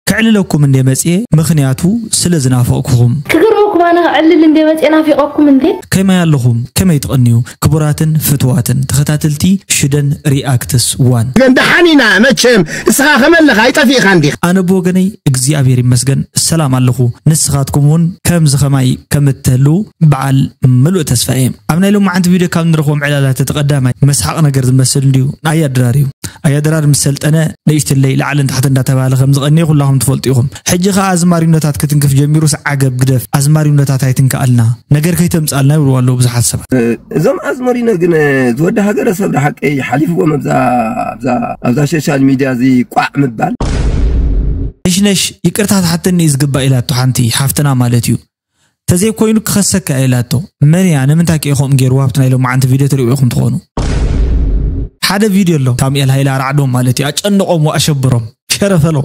ከዕልለኩም እንደ መጽኤ፣ ምኽንያቱ ስለ ዝናፈቕኩኹም። ክገርመኩም ኣነ ክዕልል እንደ መጽኤ ናፊቐኩም እንዴ? ከመይ ኣለኹም? ከመይ ትቐንዩ? ክቡራትን ፍትዋትን ተኸታተልቲ ሽደን ሪኣክትስ ዋን። ግን ደሓን ኢና መቸም፣ እስኻ ከመለኻ ኣይጠፊእኻን ዲኻ? ኣነ ብወገነይ እግዚኣብሔር ይመስገን ሰላም ኣለኹ። ንስኻትኩም እውን ከምዚ ኸማይ ከም እትህልዉ በዓል ምሉእ ተስፋ እየ። ኣብ ናይ ሎማዓንቲ ቪድዮ ካብ ንረኽቦም ዕላላት እቲ ቀዳማይ መስሓቕ ነገር ዝመስል እንድዩ። ኣያ ድራር እዩ። ኣያ ድራር ምስ ሰልጠነ ንእሽትለይ ላዕልን ታሕትን እንዳተባሃለ ከም ዝቐንየ ኩላኹም ትፈልጡ ኢኹም። ሕጂ ኸኣ ኣዝማሪኖታት ክትንክፍ ጀሚሩስ ዓገብ ግደፍ፣ ኣዝማሪኖታት ኣይትንክኣልና፣ ነገር ከይተምጽኣልና ይብልዎ ኣለዉ ብዙሓት ሰባት። እዞም ኣዝመሪኖ ግን ዝወዲ ሃገረ ሰብ ደሓቀይ ሓሊፍዎም ኣብዛ ኣብዛ ኣብዛ ሶሻል ሚድያ እዚ ቋዕ ምባል። ነሽነሽ ይቅርታ ትሓተኒ እዩ ዝግባእ ኢላቶ ሓንቲ ሓፍትና ማለት እዩ። ተዘይኮይኑ ክኸሰካ እየ ኢላቶ። መን እያ? ንምንታይ ከ ኢኹም ገይርዎ? ኣብቲ ናይ ሎማዓንቲ ቪድዮ ትሪኡ ኢኹም ትኾኑ። ሓደ ቪድዮ ኣሎ፣ ሳሙኤል ሃይለ ኣርዓዶም ማለት እዩ። ኣጨንቖም ወኣሸብሮም። ሸረፈሎ።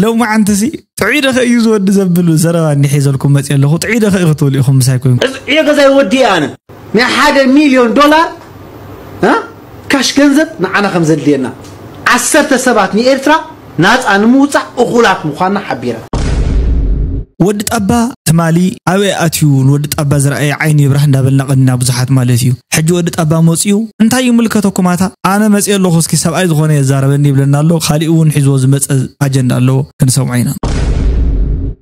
ሎማዓንትሲ ጥዑይ ደኸ እዩ ዝወዲ ዘብል ዘረባ እኒሐ ሒዘልኩም መፅእ ኣለኹ። ጥዑይ ደኸ እዩ ክትብሉ ኢኹም ምሳይ ኮይንኩም። እዚ ዕዮ ገዛይ ወዲ ኣነ ናይ ሓደ ሚልዮን ዶላር እ? ካሽ ገንዘብ ንዓና ከም ዘድልየና ዓሰርተ ሰባት ንኤርትራ ናፃ ንምውፃእ እኹላት ምዃንና ሓቢራ። ወዲ ጣባ ትማሊ ኣበይ ኣትዩ ንወዲ ጣባ ዝረኣየ ዓይኑ ይብራህ እንዳበልና ቀኒና ብዙሓት ማለት እዩ። ሕጂ ወዲ ጣባ መፅዩ እንታይ ይምልከተኩም ኣታ? ኣነ መፅየ ኣለኹ እስኪ ሰብኣይ ዝኾነ የዛረበኒ ይብለና ኣሎ። ካሊእ እውን ሒዝዎ ዝመፀ ኣጀንዳ ኣለዎ ክንሰምዖ ኢና።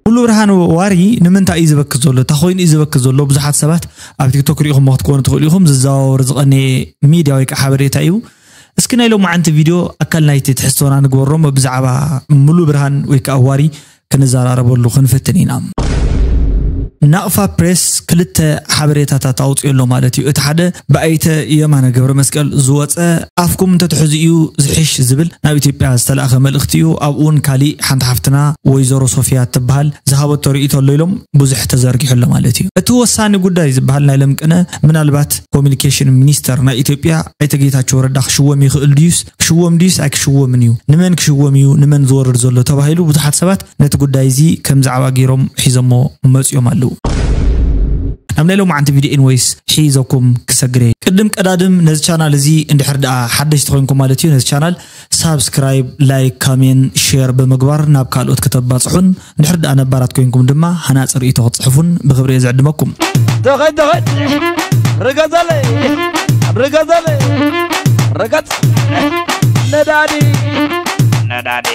ሙሉ ብርሃን ዋሪ ንምንታይ እዩ ዝበኪ ዘሎ? እንታይ ኮይኑ እዩ ዝበኪ ዘሎ? ብዙሓት ሰባት ኣብ ቲክቶክ ሪኢኹሞ ክትኮኑ ትኽእሉ ኢኹም። ዝዘዋወር ዝቐነየ ሚድያ ወይ ከዓ ሓበሬታ እዩ። እስኪ ናይ ሎማዓንቲ ቪድዮ ኣካል ናይቲ ትሕዝቶና ንግበሮም። ብዛዕባ ሙሉ ብርሃን ወይ ከዓ ዋሪ ክንዘራረበሉ ክንፍትን ኢና። ናቕፋ ፕሬስ ክልተ ሓበሬታታት ኣውፅኡ ኣሎ ማለት እዩ። እቲ ሓደ ብኣይተ የማነ ገብረ መስቀል ዝወፀ ኣፍኩም እንተትሕዙ እዩ ዝሕሽ ዝብል ናብ ኢትዮጵያ ዝተላእኸ መልእኽቲ እዩ። ኣብኡ እውን ካሊእ ሓንቲ ሓፍትና ወይዘሮ ሶፊያ ትበሃል ዝሃበቶ ርእይቶ ኣሎ ኢሎም ብዙሕ ተዘርጊሑ ኣሎ ማለት እዩ። እቲ ወሳኒ ጉዳይ ዝበሃል ናይ ለምቅነ ምናልባት ኮሚኒኬሽን ሚኒስተር ናይ ኢትዮጵያ ኣይተ ጌታቸው ረዳ ክሽወም ይኽእል ድዩስ ክሽወም ድዩስ ኣይክሽወምን እዩ? ንመን ክሽወም እዩ? ንመን ዝወርድ ዘሎ ተባሂሉ ብዙሓት ሰባት ነቲ ጉዳይ እዚ ከም ዛዕባ ገይሮም ሒዞሞ መፅዮም ኣለዉ። ናብ ናይ ሎማዓንቲ ቪድዮ ኢንወይስ ሒዘኩም ክሰግር እየ። ቅድም ቀዳድም ነዚ ቻናል እዚ እንድሕር ደኣ ሓደሽቲ ኮይንኩም ማለት እዩ ነዚ ቻናል ሳብስክራይብ፣ ላይክ፣ ካሜን፣ ሼር ብምግባር ናብ ካልኦት ከተባፅሑን እንድሕር ደኣ ነባራት ኮይንኩም ድማ ሃናፂ ርእይቶ ክትፅሕፉን ብክብሪ እየ ዝዕድመኩም። ተኸድ ተኸድ ርገዘለ ርገዘለ ርገጽ ነዳዲ ነዳዲ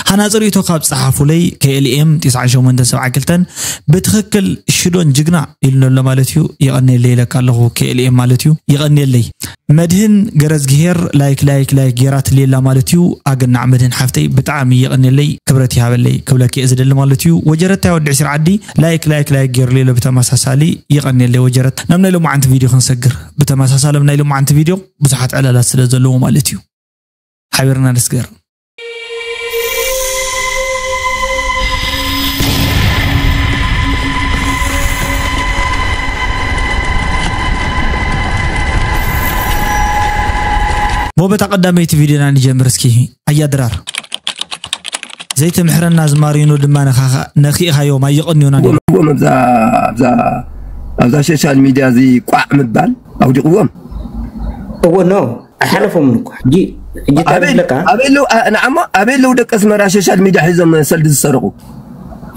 ሃናፂ ርእይቶ ካብ ፀሓፉለይ ኬኤልኤም ትስዓን ሸሞንተን ሰብዓን ክልተን ብትኽክል ሽዶን ጅግና ኢሉኒ ኣሎ ማለት እዩ። የቐንየለይ ኢለካ ኣለኹ ኬኤልኤም ማለት እዩ። የቐንየለይ። መድህን ገረዝግሄር ላይክ ላይክ ላይክ ጌራትልየላ ማለት እዩ። ኣገናዕ መድህን ሓፍተይ ብጣዕሚ የቐንየለይ ክብረት ይሃበለይ ክብለኪ እየ ዝደሊ ማለት እዩ። ወጀረታይ ወዲ ዕስራ ዓዲ ላይክ ላይክ ላይክ ጌርልየሎ ብተመሳሳሊ የቐንየለይ ወጀረት። ናብ ናይ ሎማዓንቲ ቪድዮ ክንሰግር ብተመሳሳሊ ኣብ ናይ ሎማዓንቲ ቪድዮ ብዙሓት ዕላላት ስለ ዘለዎ ማለት እዩ። ሓቢርና ንስገር። ሞ በታ ቀዳመይቲ ቪድዮና ንጀምር እስኪ። ኣያ ድራር ዘይትምሕረና ዝማሪኖ ድማ ነኻኻ ነኺእኻዮም ኣይቕንዮና ነይሩ። እዎም ኣብዛ ኣብዛ ኣብዛ ሶሻል ሚድያ እዚ ቋዕ ምባል ኣውዲቕዎም። እዎ ኖ ኣይሓለፎምን እኮ። ሕጂ ሕጂ እንታይ ኣበይ ይብለካ? ኣበይ ኣለዉ? ኣ- ንዓሞ ኣበይ ኣለዉ ደቂ ኣስመራ ሶሻል ሚድያ ሒዞም ሰልዲ ዝሰርቑ?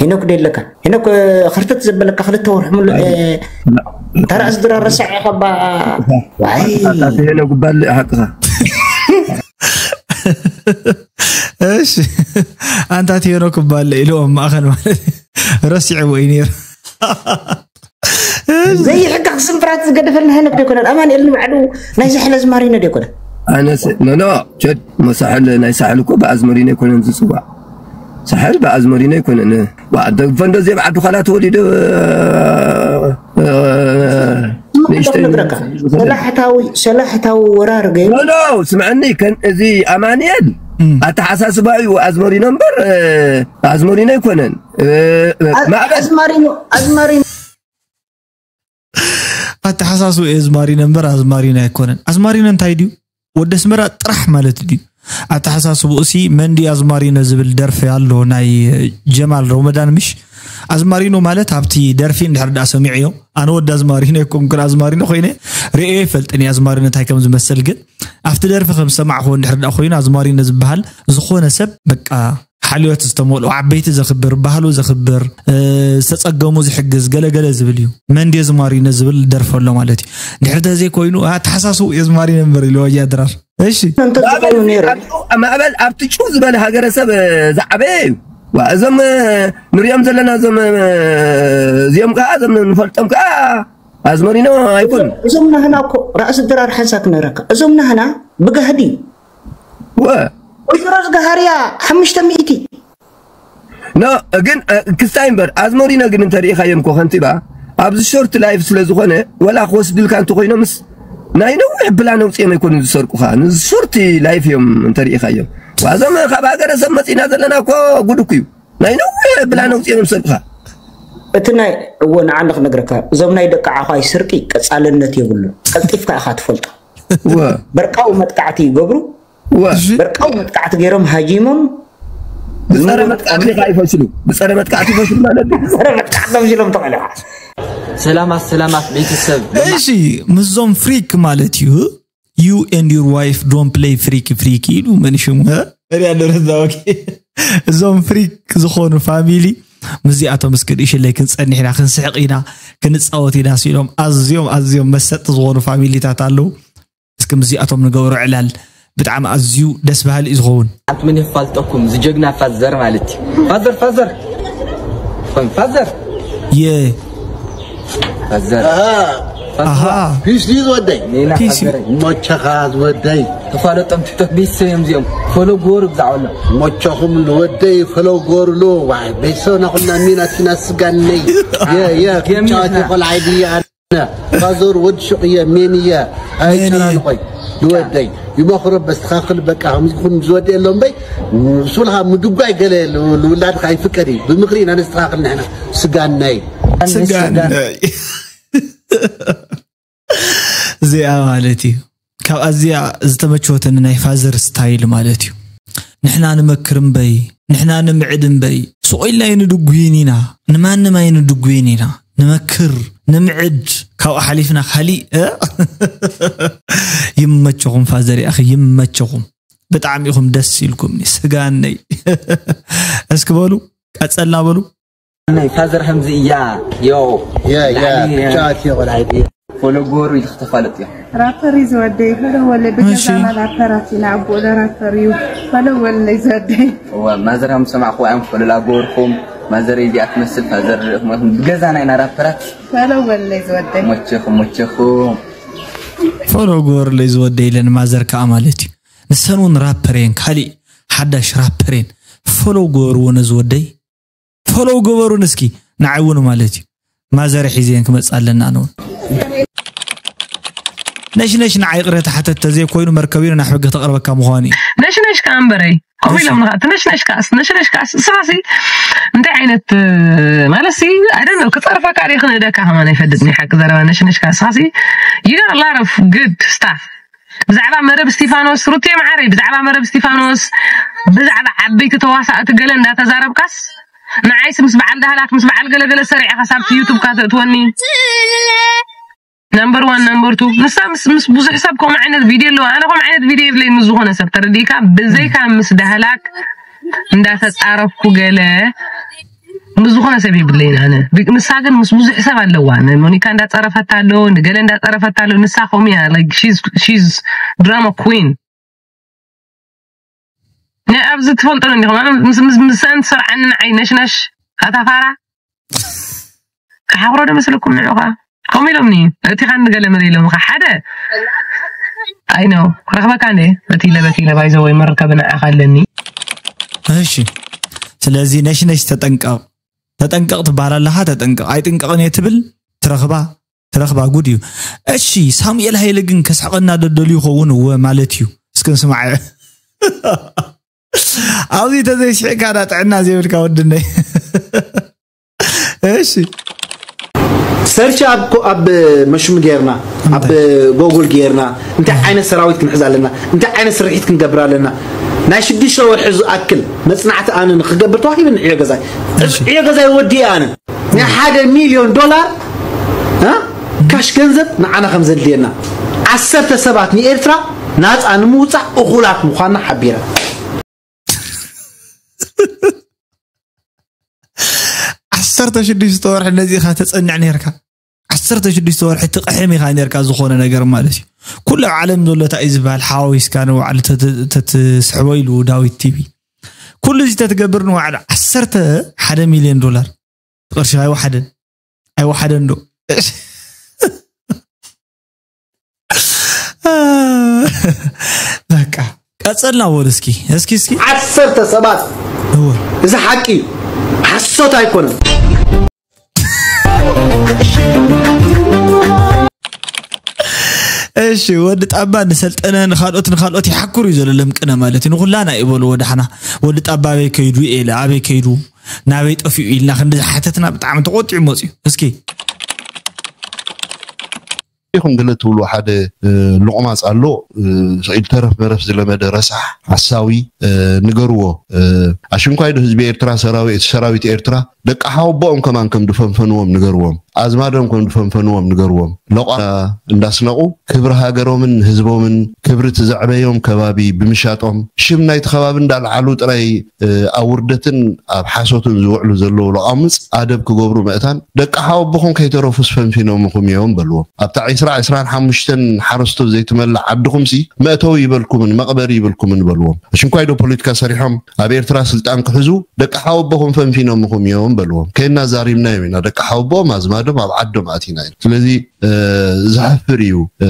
ሄኖክ ዶ የለካ? ሄኖክ፣ እ፣ ኽርትት ዘበለካ ክልተ ወርሒ ሙሉእ፣ እ፣ ተራ ዝድራ ረሳዕ ኢኻ ባ። ዋይ። ኣታ ሄኖክ ባልዕ ሓቅኻ። እሺ። ኣንታ ሄኖክ ባልዕ ኢልዎም ማእኸል ማለት ረሲዕዎ እዩ ነይሩ። ዘይሕጋግ ስንፍራት ዝገደፈልና ሄኖክ ዶ ኣይኮነን? ኣማኑኤል ንባዕሉ ናይ ሳሕል ኣዝማሪኖ ዶ ኣይኮነን? ኣነስ ኖ ኖ ቸድ መሳሕል ናይ ሳሕል እኮ ብኣዝመሪኖ ኣይኮነን ዝፅዋዕ። ሳሕል ብኣዝመሪኖ ኣይኮነን። ዋ፣ ደ- ፈንዶ ዜብ ዓዱ ካላ ተወሊደ፣ እ፣ ንእሽተይ ነግረካ። ሰላሕታዊ ሰላሕታዊ ወራር ገይሩ ኖ ኖ ስምዐኒ፣ ከን እዚ ኣማኑኤል እም። ኣተሓሳስባ እዩ። ኣዝመሪኖ እምበር፣ እ፣ ኣዝመሪኖ ኣይኮነን። እ፣ እ፣ ኣ- ማዕበል ኣዝማሪኖ ኣዝማሪኖ ኣተሓሳስብኡ እዩ ኣዝማሪኖ እምበር ኣዝማሪኖ ኣይኮነን። ኣዝማሪኖ እንታይ ድዩ? ወዲ ኣስመራ ጥራሕ ማለት ድዩ? ኣተሓሳስብኡ ሲ መን ድዩ ኣዝማሪኖ ዝብል ደርፊ ኣሎ ናይ ጀማል ረመዳን ምሽ? ኣዝማሪኖ ማለት ኣብቲ ደርፊ እንድሕር ደኣ ሰሚዐዮ፣ ኣነ ወዲ ኣዝማሪኖ ኣይኮንኩን፣ ኣዝማሪኖ ኮይነ ርእዮ ይፈልጥን እየ ኣዝማሪኖ እንታይ ከም ዝመስል። ግን ኣብቲ ደርፊ ከም ዝሰማዕክዎ እንድሕር ደኣ ኮይኑ ኣዝማሪኖ ዝበሃል ዝኾነ ሰብ በቃ ሓልዮት ዝተመልኦ ዓበይቲ ዘኽብር ባህሉ ዘኽብር ዝተፀገሙ ዝሕግዝ ገለገለ ዝብል እዩ። መንዴ ዝማሪነ ዝብል ደርፈ ኣሎ ማለት እዩ። ድሕሪ ተዘይ ኮይኑ ኣተሓሳስቡ እየ ዝማሪነ እምበር ኢሉ ወያ ድራር። እሺ። እንተ ዝኾኑ ነይሩ ማዕበል ኣብቲ ጭው ዝበለ ሃገረሰብ ዝዓበየ እዩ። እዞም ንሪኦም ዘለና እዞም እዚኦም ከዓ እዞም ንፈልጦም ከዓ ኣዝመሪኖ ኣይኮን እዞም ናህና እኮ ራእሲ ድራር ሓንሳ ክነረካ እዞም ናህና ብጋህዲ ወ ወይዘሮ ዝጋሃርያ ሓሙሽተ ሚእቲ ኖ ግን ክስታይ እምበር ኣዝመሪኖ ግን እንተሪኢኻዮም ኮ ከንቲባ ኣብዚ ሾርት ላይፍ ስለ ዝኾነ ወላ ክወስድልካ እንተኮይኖምስ ናይ ነዊሕ ብላ ነውፅኦም ኣይኮኑ ዝሰርቁኻ ንሾርት ላይፍ እዮም እንተሪኢኻዮም ዋዞም ካብ ሃገረ ሰብ መፂና ዘለና እኮ ጉድ እኩ እዩ ናይ ነዊሕ ብላ ነውፅኦም እዮም ዝሰርቁኻ እቲ ናይ እዎ ንዓንዲ ክነግረካ እዞም ናይ ደቂ ዓኳይ ስርቂ ቀፃልነት የብሉ ቀልጢፍካ ኢኻ ትፈልጦ በርቃዊ መጥቃዕቲ ይገብሩ በርቃዊ መጥቃዕቲ ገይሮም ሃጂሞም ብፀረ መጥቃዕቲ ካ ይፈሽሉ ብፀረ መጥቃዕቲ ይፈሽሉ ማለት እዩ ረ መጥቃዕቲ ፈሽሎም ተቐልዓ ሰላማት ሰላማት ቤተሰብ እሺ ምስዞም ፍሪክ ማለት እዩ you and your wife don't play freak freak ኢሉ መን ሽሙ ሪያ ደረዛወኪ እዞም ፍሪክ ዝኾኑ ፋሚሊ ምስዚኣቶም እስኪ ንእሽለይ ክንፀንሕ ኢና ክንስሕቕ ኢና ክንፃወት ኢና ሲሎም ኣዝዮም ኣዝዮም መሰጥቲ ዝኾኑ ፋሚሊታት ኣለዉ እስኪ ምስዚኣቶም ንገብሮ ዕላል ብጣዕሚ ኣዝዩ ደስ በሃሊ እዩ ዝኸውን። ኣንቲ መን የፋልጠኩም ዝጀግና ፋዘር ማለት እዩ። ፋዘር ፋዘር ፋዘር የ ፋዘር ኣሃ ፒስ ድዩ ዝወደይ ኔና ፒስ እዩ። ፋዘር ሞቸኻ ዝወደይ ተፋለጦም ቲክቶክ ቤተሰብ እዮም እዚኦም ፎሎ ግበሩ ብዛዕባ ሎም ሞቸኹም ዝወደይ ፈለው ገበርሉ ዋይ ቤተሰብና ኩልና ሚናት ኢና ስጋነይ የየ ክንጫወት ይቆልዓይ ድየ ኣነ ፋዘር ወዲ ሹቕ እየ ሜን እየ ኣይጨናንቆይ ይወደይ ይመኽሮ በስተኻኽል በቃ ከምዚ ኩን ዝወደ የሎ እምበይ ሱልኻ ምድጓይ ገለ ልውላድካ ይፍቀድ እዩ ብምኽሪ ኢና ነስተኻኽል ንሕና ስጋነይ ስጋነይ እዚኣ ማለት እዩ ካብ ኣዝያ ዝተመቸወተኒ ናይ ፋዘር ስታይል ማለት እዩ ንሕና ንመክር እምበይ ንሕና ንምዕድ እምበይ ስቕ ኢልና ኣይንድጉይን ኢና ንማንም ኣይንድጉይን ኢና ንመክር ንምዕድ ካብኡ ሓሊፍና ካሊእ ይመቸኹም ፋዘር ያኺ ይመቸኹም ብጣዕሚ ኢኹም ደስ ኢልኩምኒ ስጋነይ እስኪ በሉ ቀፀልና በሉ ናይ ፋዘር ከምዚ እያ ዮ ያ ያ ጫት ይቆልዓይ ፎሎ ግበሩ ኢልክ ተፋለጥ እያ ራፐር እዩ ዝወደይ ፈለወለይ ብገዛና ራፐራት ኢና ኣቦለ ራፐር እዩ ፈለወለይ ዝወደይ እዋ ማዘር ከም ሰማዕኩ ኣዮም ፈለላ ገበርኩም ማዘር እዚኣ ትመስል ፋዘር ርእኹም ብገዛና ኢና ራፐራት ፈለወለይ ዝወደይ ሞቸኹም ሞቸኹም ፎሎ ግበሩለይ ዝወደይ ኢለን ማዘር ከዓ ማለት እዩ ንሰን እውን ራፐር እየን ካሊእ ሓዳሽ ራፐር እየን ፎሎ ግበርዎ ነዚ ወደይ ፈለው ግበሩን እስኪ ንዓይ እውን ማለት እዩ ማዘረ ሒዘን ክመፅእ ኣለና ኣነ እውን ነሽነሽ ንዓይ ቅረ ተሓተት ተዘይኮይኑ መርከቢኑ ናብ ሕጊ ተቕርበካ ምዃኑ እዩ ነሽነሽ ከዓ እምበረይ ከምኡ ኢሎም ንኻ እቲ ነሽነሽ ከዓስ ነሽነሽ ከዓስ እስኻሲ እንታይ ዓይነት ማለት ሲ ኣይደነ ክፀርፈካ ደ ክነደካ ከማን ኣይፈድጥ ናይ ሓቂ ዘረባ ነሽነሽ ከዓስ እስኻሲ you got a lot of good stuff ብዛዕባ መረብ እስቲፋኖስ ሩቴ መዓረይ ብዛዕባ መረብ እስቲፋኖስ ብዛዕባ ዓበይቲ ተዋሳእቲ ገለ እንዳተዛረብካስ ንዓይስ ምስ በዓል ዳህላክ ምስ በዓል ገለገለ ሰሪዕኻ ሳብቲ ዩቱብካ ተእትወኒ ነምበር ዋን ነምበር ቱ ንሳ ምስ ምስ ብዙሕ ሰብ ከምኡ ዓይነት ቪድዮ ኣለዋ ኣነ ከምኡ ዓይነት ቪድዮ የብለይ ምስ ዝኾነ ሰብ ተረዲእካ ብዘይካ ምስ ዳህላክ እንዳተፃረፍኩ ገለ ብዝኾነ ሰብ የብለይን ኣነ ንሳ ግን ምስ ብዙሕ ሰብ ኣለዋ ንሞኒካ እንዳፀረፈታ ኣሎ ንገለ እንዳፀረፈታ ኣሎ ንሳ ከምኡ እያ she's drama queen ናይ ኣብዚ ትፈልጦ እንዲኹም ምስ ምሳን ትሰርዓኒ ንዓይ ነሽነሽ ኣታ ፋራ ክሓብሮ ዶ መስለኩም ንዑኻ ከምኡ ኢሎምኒ እቲ ኻን ገለ መለ ኢሎምኻ ሓደ ኣይ ነው ክረኽበካ እንደ በቲ ኢለ በቲ ኢለ ባይዘ ወይ መርከብ ንዓኻ ኣለኒ እሺ ስለዚ ነሽነሽ ተጠንቀቕ ተጠንቀቕ ትበሃል ኣለኻ ተጠንቀቕ ኣይጥንቀቕን እየ ትብል ትረኽባ ትረኽባ ጉድ እዩ እሺ ሳሙኤል ሃይለ ግን ከስሕቐና ደደልዩ ይኸውን እወ ማለት እዩ እስኪ ንስማዕ ኣብዚ ተዘይስሒቅካ ዳ ጥዕና ዘይብልካ ወድነይ እሺ ሰርች ኣብ ኮ- ኣብ መሽሙ ጌርና ኣብ ጎጉል ጌርና እንታይ ዓይነት ሰራዊት ክንሕዝ ኣለና እንታይ ዓይነት ስርሒት ክንገብር ኣለና ናይ ሽዱሽተ ወርሒ ዝኣክል መጽናዕቲ ኣነ ንክገብር ተዋሂብኒ ዕዮ ገዛይ። ዕዮ ገዛይ ወዲየ ኣነ። ናይ ሓደ ሚልዮን ዶላር፣ እ? ካሽ ገንዘብ ንዓና ከም ዘድልየና። ዓሰርተ ሰባት ንኤርትራ ናጻ ንምውጻእ እኹላት ምዃንና ሓቢረ። ዓሰርተ ሽዱሽተ ወርሒ ነዚ ኢኻ ተጸንዕ ነርካ። ዓሰርተ ሽዱሽተ ወርሒ ትቕሕም ኢኻ ነርካ ዝኾነ ነገር ማለት እዩ። ኩሉ ኣብ ዓለም ዘሎ እንታይ እዩ ዝበሃል ሓዋዊስካ ንባዕሉ ተት-፣ ተትስሕቦ ኢሉ ዳዊት ቲቪ። ኩሉ እዚ ተትገብር ንባዕሉ ዓሰርተ ሓደ ሚልዮን ዶላር ቅርሺ ኣይወሓደን። ኣይወሓደን ዶ? በቃ ቀጸልና በሉ እስኪ፣ እስኪ፣ እስኪ። ዓሰርተ ሰባት። እወ። እዚ ሓቂ እዩ። ሓሶት ኣይኮነን። እሺ፣ ወዲ ጣባ ንሰልጠነ፣ ንኻልኦት፣ ንኻልኦት ይሓክሩ እዩ ዘሎ ለምቅነ ማለት እዩ። ንኹላና ይበሉ ወዳሕና። ወዲ ጣባ ኣበይ ከይዱ ኢለ፣ ኣበይ ከይዱ፣ ናበይ ጠፊኡ ኢልና ክንዲ ዝሓተትና ብጣዕሚ ተቖጢዑ መጽዩ። እስኪ። ኢኹም ገለ ትብሉ ሓደ፣ እ፣ ሎቕማጽ ኣሎ፣ እ፣ ስቕ ኢሉ ተረፍ መረፍ ዝለመደ ረሳሕ ሓሳዊ፣ እ፣ ንገርዎ። እ፣ ኣሽንኳይ ዶ ህዝቢ ኤርትራ ሰራዊ-፣ ሰራዊት ኤርትራ ደቂ ሓወቦኦም ከማን ከም ድፈንፈንዎም ንገርዎም። ኣዝማዶም ከም ድፈንፈንዎም ንገርዎም። ሎቓ እንዳስነቑ ክብሪ ሃገሮምን ህዝቦምን ክብሪ እቲ ዘዕበዮም ከባቢ ብምሻጦም ሽም ናይቲ ከባቢ እንዳልዓሉ ጥራይ፣ እ፣ ኣብ ውርደትን ኣብ ሓሶትን ዝውዕሉ ዘለዉ ሎቓምጽ ኣደብ ክገብሩ ምእታን ደቂ ሓወቦኹም ከይተረፉስ ፈንፊኖምኹም እዮም በልዎም። ኣብታ ዕስራ ዕስራን ሓሙሽተን ሓረስቶት ዘይትመልእ ዓድኹምሲ መእተዊ ይበልኩምን መቕበሪ ይበልኩምን በልዎም። ኣሽንኳይ ዶ ፖለቲካ ሰሪሖም ኣብ ኤርትራ ስልጣን ክሕዙ ደቂ ሓወቦኹም ፈንፊኖምኹም እዮም በልዎም። ከይና ዛሪብናዮም ኢና። ደቂ ሓወቦኦም ኣዝማዶም ኣብ ዓዶም ኣቲና ኢና። ስለዚ፣ እ፣ ዘሕፍር እዩ። እ፣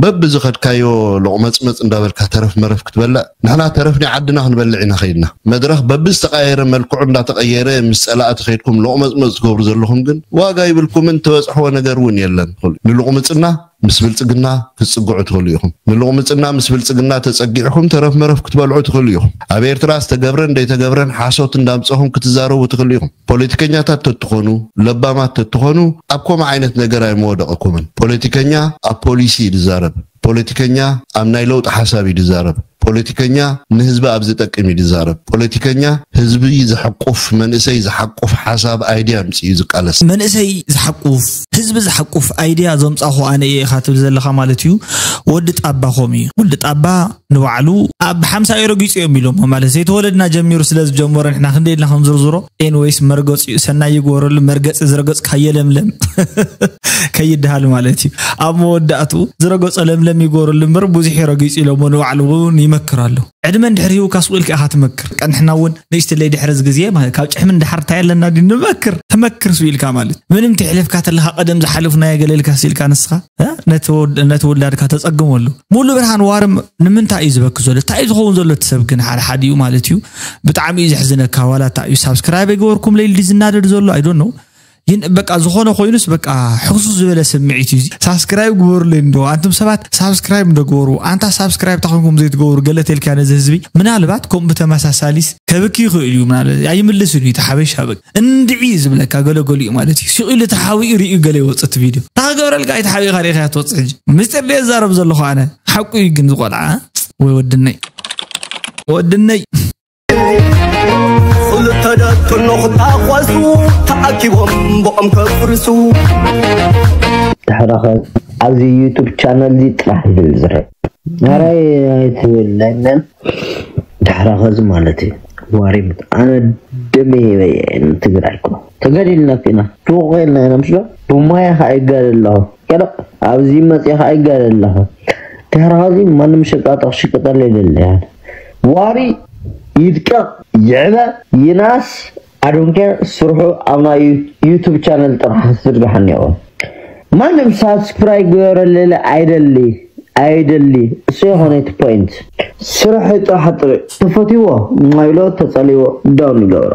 በብዝኸድካዮ ሎቕመጽመጽ እንዳበልካ ተረፍ መረፍ ክትበልዕ፣ ንሕና ተረፍ ናይ ዓድና ክንበልዕ ኢና ከይድና። መድረኽ በብዝተቐያየረ መልክዑ እንዳተቐየረ ምስ ጸላእቲ ከይድኩም ሎቕመጽመጽ ትገብሩ ዘለኹም ግን ዋጋ ይብልኩምን ትበጽሕዎ ነገር እውን የለን። ንልቑምጽና ምስ ብልጽግና ክትጽግዑ ትኽእሉ ኢኹም። ንልቑምጽና ምስ ብልጽግና ተጸጊዕኹም ተረፍ መረፍ ክትበልዑ ትኽእሉ ኢኹም። ኣብ ኤርትራ ዝተገብረን ዘይተገብረን ሓሶት እንዳምጸኹም ክትዛረቡ ትኽእሉ ኢኹም። ፖለቲከኛታት ተትኾኑ፣ ለባማት ተትኾኑ ኣብ ከምኡ ዓይነት ነገር ኣይምወደቕኩምን። ፖለቲከኛ ኣብ ፖሊሲ እዩ ዝዛረብ። ፖለቲከኛ ኣብ ናይ ለውጢ ሓሳብ እዩ ዝዛረብ። ፖለቲከኛ ንህዝቢ ኣብ ዝጠቅም እዩ ዝዛረብ። ፖለቲከኛ ህዝቢ ዝሕቁፍ፣ መንእሰይ ዝሓቁፍ ሓሳብ፣ ኣይድያ ኣምፅኡ እዩ ዝቃለስ። መንእሰይ ዝሓቁፍ፣ ህዝቢ ዝሓቁፍ ኣይድያ ዘምፃኹ ኣነ እየ ኢኻ ትብል ዘለኻ ማለት እዩ። ወዲ ጣባ ከምኡ እዩ። ወዲ ጣባ ንባዕሉ ኣብ ሓምሳ እዩ ረጊፁ እዮም ኢሎም ማለት ዘይተወለድና ጀሚሩ ስለ ዝጀመሮ ንሕና ክንደይ ኢልና ክንዝርዝሮ። ኤንወይስ መርገፂ እዩ፣ ሰናይ ይግበረሉ። መርገፂ ዝረገፅካዮ ለምለም ከይድሃል ማለት እዩ። ኣብ መወዳእቱ ዝረገፆ ለምለም ይግበረሉ እምበር ብዙሕ እዩ ረጊፁ ኢሎሞ ንባዕሉ እውን ይመክር ኣሎ። ዕድመ እንድሕር ሂቡካ ስቕ ኢልካ ኢኻ ትመክር። በቃ ንሕና እውን ንእሽትለይ ድሕሪ እዚ ግዜ ማለት ካብ ጭሕሚ ንድሓር እንታይ ኣለና ድዩ ንመክር? ትመክር ስቕ ኢልካ ማለት ምንም ተሕሊፍካ ተለኻ ቀደም ዝሓለፉ ናይ ገለ ኢልካ ስኢልካ ንስኻ፣ እ? ነቲ ወድ-፣ ነቲ ውላድካ ተጸግመሉ። ሙሉ ብርሃን ዋርም ንምንታይ እዩ ዝበኪ ዘሎ? እንታይ እዩ ዝኸውን ዘሎ እቲ ሰብ ግን ሓደ ሓደ እዩ ማለት እዩ። ብጣዕሚ እዩ ዘሕዝነካ። ዋላ እንታይ እዩ ሳብስክራይብ ኣይገበርኩም ለይል ድዩ ዝናደድ ዘሎ? I don't know። ግን በቃ ዝኾነ ኮይኑስ በቃ ሕሱስ ዝበለ ስምዒት እዩ። ሳብስክራይብ ግበሩለይ እንዶ ኣንቱም ሰባት ሳብስክራይብ እንዶ ግበሩ። ኣንታ ሳብስክራይብ ታኾንኩም ዘይትገብሩ ገለ ተልካ ነዚ ህዝቢ ምናልባት ከምኡ ብተመሳሳሊስ ከብኪ ይኽእል እዩ። ምናልባት ኣይምልስን እዩ እቲ ሓበሻ በቃ እንድዒ ዝብለካ ገለገሉ እዩ ማለት እዩ። ሲቕ ኢሉ ተሓቢኡ ርእዩ ገለ ይወጽእ እቲ ቪድዮ። እንታይ ክገብረልካ እዩ ተሓቢእካ ርኢኻያ ትወጽእ ሕጂ? ምስጢር ድየ ዝዛረብ ዘለኹ ኣነ? ሓቁ እዩ ግን ዝቖልዓ ወይ ወድነይ። ወድነይ። ክልተ ደቂ ኖህ ታኾሱ ተኣኪቦም ብኦም ከፍርሱ። ድሕረኸ ኣብዚ ዩቱብ ቻነል እዚ ጥራሕ ዝብል ዝረአ ናራይ ኣይትብል ናይ መን ድሕረኸ እዚ ማለት እዩ። ዋሪምት ኣነ ደመ ሂበ እየ ንትግራይ እኮ ተጋዲልና እኮ ኢና ድቑቕ ኢልና ኢና ምስሎ ብሞያ ከዓ ይጋደል ኣለኹ ገለ ኣብዚ መፅእ ከዓ ይጋደል ኣለኹ። ድሕረኸ እዚ ማንም ሸቃጦ ክሽቅጠለ ይደሊ ዋሪ ይድቀቕ ይዕበ ይናስ ኣዶንኬር ስርሑ ኣብ ናይ ዩቱብ ቻነል ጥራሕ ዝርግሓ እኒኦ። ማንም ሳብስክራይብ ግበረለለ ኣይደሊ ኣይደሊ እሱ የኾነ እቲ ፖይንት ስርሑ ጥራሕ ጥሪ ተፈትዎ ማይሎ ተጸልዎ ዳውን ይገብሮ።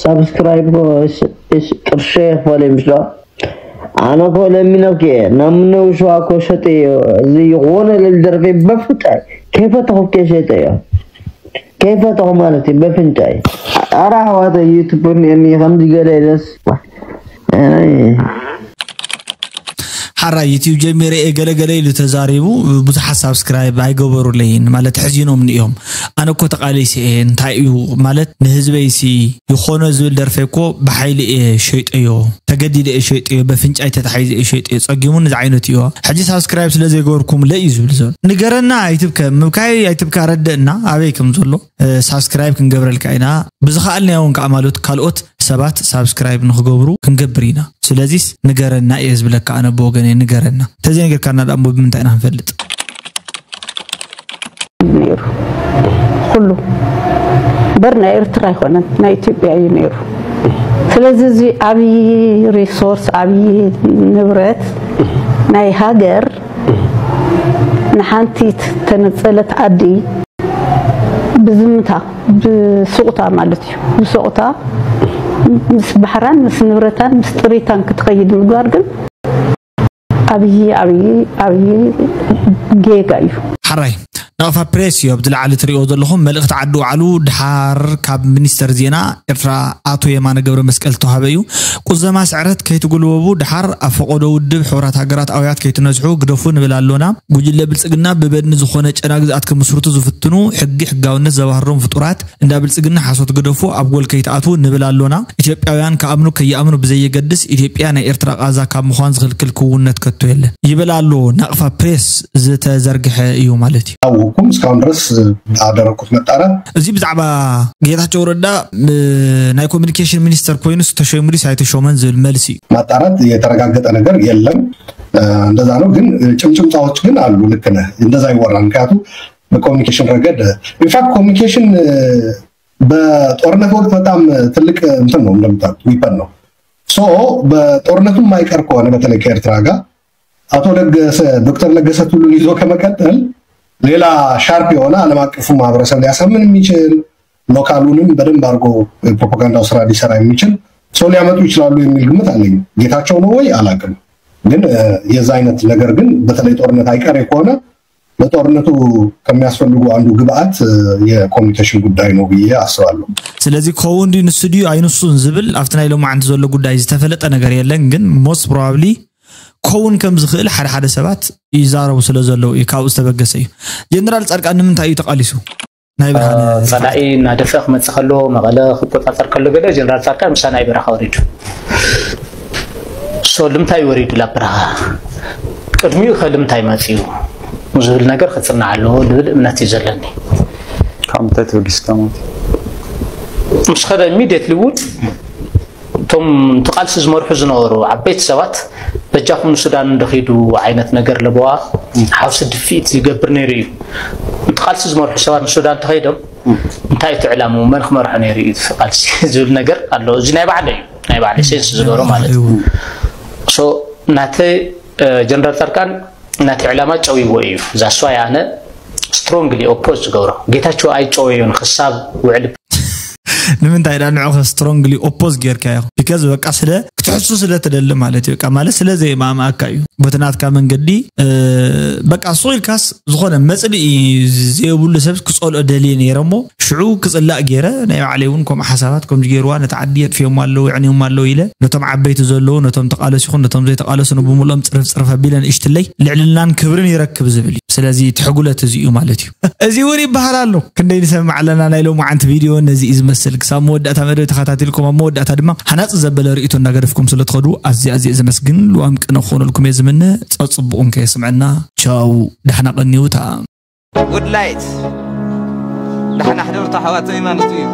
ሳብስክራይብ እኮ እስ-፣ እስ-፣ ቅርሸ ይኽፈል እዩ ምስሎ ኣነ እኮ ለሚነኪ እየ ናብ ምነው ሸዋ እኮ ሸጠዮ እዚ ዝኾነ ልል ደርፌ በፍንጫይ ከይፈተኹ ከይሸጠዮ ከይፈተኹ ማለት እዩ በፍንጫይ። ኣረ ኣሕዋተይ ዩቱብ እኒአኒ ከምዚ ገለ ኢለስ ኣይ ሓራ ዩቲዩብ ጀሚረ እየ ገለገለ ኢሉ ተዛሪቡ። ብዙሓት ሳብስክራይብ ኣይገበሩለይን ማለት ሕዚኖም እዮም። ኣነ እኮ ተቃሊሲ እየ፣ እንታይ እዩ ማለት ንህዝበይሲ ይኾኖ ዝብል ደርፈይ እኮ ብሓይሊ እየ ሸይጠዮ፣ ተገዲደ እየ ሸይጠዮ፣ በፍንጫይ ተታሒዘ እየ ሸይጠዮ፣ ጸጊሙኒ ዝዓይነቱ እዩ። ሕጂ ሳብስክራይብ ስለ ዘይገበርኩምለ እዩ ዝብል ዘሎ። ንገረና ኣይትብከ፣ ምብካይ ኣይትብካ፣ ረደእና ኣበይ ከም ዘሎ። ሳብስክራይብ ክንገብረልካ ኢና። ብዝኸኣልናዮ እውን ከዓ ማለት ካልኦት ሰባት ሳብስክራይብ ንኽገብሩ ክንገብር ኢና። ስለዚስ ንገረና እየ ዝብለካ ኣነ ብወገነ፣ ንገረና። ተዘይነገርካና ደኣ እሞ ብምንታይ ኢና ክንፈልጥ? ነይሩ። ኩሉ በር ናይ ኤርትራ ኣይኮነን፣ ናይ ኢትዮጵያ እዩ ነይሩ። ስለዚ እዚ ዓብዪ ሪሶርስ፣ ዓብዪ ንብረት ናይ ሃገር ንሓንቲ ተነጸለት ዓዲ ብዝምታ፣ ብስቑታ ማለት እዩ፣ ብስቑታ ምስ ባሕራን ምስ ንብረታን ምስ ጥሪታን ክትኸይድ ምግባር ግን ዓብዪ ዓብዪ ዓብዪ ጌጋ እዩ። ሓራይ ናቕፋ ፕሬስ እዩ ኣብዚ ላዕሊ ትሪኦ ዘለኹም መልእኽቲ ዓዲ ውዓሉ ድሓር ካብ ሚኒስተር ዜና ኤርትራ ኣቶ የማነ ገብረ መስቀል ዝተዋሃበ እዩ። ቁዘማ ስዕረት ከይትጉልበቡ ድሓር ኣብ ፈቐዶ ውድብ ሕቡራት ሃገራት ኣውያት ከይትነዝሑ ግደፉ ንብል ኣሎና። ጉጅለ ብልጽግና ብበድኒ ዝኾነ ጨና ግዝኣት ክምስርቱ ዝፍትኑ ሕጊ ሕጋውነት ዘባህሮም ፍጡራት እንዳ ብልጽግና ሓሶት ግደፉ ኣብ ጎል ከይትኣትዉ ንብል ኣሎና። ኢትዮጵያውያን ክኣምኑ ከይኣምኑ ብዘየገድስ ኢትዮጵያ ናይ ኤርትራ ቃዛ ካብ ምዃን ዝኽልክል ክውንነት ከቶ የለን ይብል ኣሎ ናቕፋ ፕሬስ ዝተዘርግሐ እዩ ማለት እዩ። አላወኩም እስካሁን ድረስ ባደረኩት መጣራት። እዚ ብዛዕባ ጌታቸው ረዳ ናይ ኮሚኒኬሽን ሚኒስተር ኮይኑ ተሸይሙ ድዩስ ኣይተሾመን ዝብል መልሲ እዩ። ማጣራት የተረጋገጠ ነገር የለም። እንደዛ ነው ግን ጭምጭምታዎች ግን አሉ። ልክ ነህ፣ እንደዛ ይወራል። ምክንያቱ በኮሚኒኬሽን ረገድ ኢንፋክት ኮሚኒኬሽን በጦርነት ወቅት በጣም ትልቅ እንትን ነው፣ እንደምታውቁት ዊፐን ነው። ሶ በጦርነቱ የማይቀር ከሆነ በተለይ ከኤርትራ ጋር አቶ ለገሰ ዶክተር ለገሰ ቱሉን ይዞ ከመቀጠል ሌላ ሻርፕ የሆነ ዓለም አቀፉ ማህበረሰብ ሊያሳምን የሚችል ሎካሉንም በደንብ አድርጎ የፕሮፓጋንዳው ስራ ሊሰራ የሚችል ሰው ሊያመጡ ይችላሉ የሚል ግምት አለኝ። ጌታቸው ነው ወይ አላውቅም፣ ግን የዛ አይነት ነገር ግን በተለይ ጦርነት አይቀሬ ከሆነ ለጦርነቱ ከሚያስፈልጉ አንዱ ግብአት የኮሚኒኬሽን ጉዳይ ነው ብዬ አስባለሁ። ስለዚ ክኸውን ድዩ ንሱ ድዩ ኣይንሱን ዝብል ኣብቲ ናይ ሎማዓንቲ ዘሎ ጉዳይ ዝተፈለጠ ነገር የለን፣ ግን ሞስት ፕሮባብሊ ክኸውን ከም ዝኽእል ሓደ ሓደ ሰባት ይዛረቡ ስለ ዘለዉ እዩ፣ ካብኡ ዝተበገሰ እዩ። ጀነራል ጻድቃን ንምንታይ እዩ ተቓሊሱ? ናይ ብርሃነ ጸላኢ እናደፈ ክመጽእ ከሎ መቐለ ክቆጻጸር ከሎ ገለ ጀነራል ጻድቃን ምሳና እዩ በረኻ ወሪዱ። ሶ ልምታይ ወሪዱ ላብ በረኻ ቅድሚኡ ከ ልምታይ መጽኡ ዝብል ነገር ክጽናዕ ኣለዎ ዝብል እምነት እዩ ዘለኒ። ካብ ምንታይ ተበጊስካ ማለት እዩ? ምስ ኸደ ኢሚድየትሊ እውን እቶም እቲ ቃልሲ ዝመርሑ ዝነበሩ ዓበይቲ ሰባት በጃኹም ንሱዳን እንደኺዱ ዓይነት ነገር ለበዋ ሓውሲ ድፍኢት ይገብር ነይሩ እዩ። እቲ ቃልሲ ዝመርሑ ሰባት ንሱዳን ተኸይዶም እንታይ እቲ ዕላምኡ መን ክመርሖ ነይሩ እዩ እቲ ቃልሲ ዝብል ነገር ኣሎ። እዚ ናይ ባዕለ እዩ ናይ ባዕለ ሴንስ ዝገበሮ ማለት እዩ። ሶ ናተ ጀነራል ጻድቃን ናተ ዕላማ ጨዊዎ እዩ። ዛስዋይ ኣነ ስትሮንግሊ ኦፖዝ ዝገብሮ ጌታቸው ኣይጨወዮን ክሳብ ውዕሊ ንምንታይ ዳ ንዑ ስትሮንግሊ ኦፖዝ ጌርካ ኢኹ ቢካዝ በቃ ስለ ክትሕሱ ስለ ትደሊ ማለት እዩ። በቃ ማለት ስለ ዘየማምኣካ እዩ በቲ ናትካ መንገዲ። በቃ ሱቕ ኢልካስ ዝኾነ መፅልኢ ዘይብሉ ሰብ ክፀልኦ ደልየ ነይረ እሞ ሽዑ ክፅላእ ገይረ ናይ ባዕለይ እውን ከምኡ ሓሳባት ከምዚ ገይርዋ ነቲ ዓዲ የጥፍዮም ኣለዉ የዕንዮም ኣለዉ ኢለ ነቶም ዓበይቲ ዘለዉ ነቶም ተቃለሱ ይኹን ነቶም ዘይተቃለሱ ንብምልኦም ፅርፍ ፅርፍ ኣቢለ ንእሽትለይ ልዕልናን ክብርን ይረክብ ዝብል እዩ። ስለዚ እቲ ሕጉለት እዚ እዩ ማለት እዩ። እዚ እውን ይበሃል ኣሎ። ክንደይ ንሰምዕ ኣለና ናይ ሎማዓንቲ ቪድዮ ነዚ እዩ ዝመስል። ክሳብ መወዳእታ መደብ ተኸታቲልኩም ኣብ መወዳእታ ድማ ሃናፂ ዘበለ ርእይቶ እናገደፍኩም ስለ ትኸዱ ኣዝየ ኣዝየ ዘመስግን ልዋም ቅነ ክኾነልኩም እየ ዝምነ። ፀፅቡቑን ከየስምዐና ቻው ዳሕና ቀኒውታ። ጉድ ላይት ዳሕና ሕደርቱ ኣሕዋተይ ማለቱ እዩ።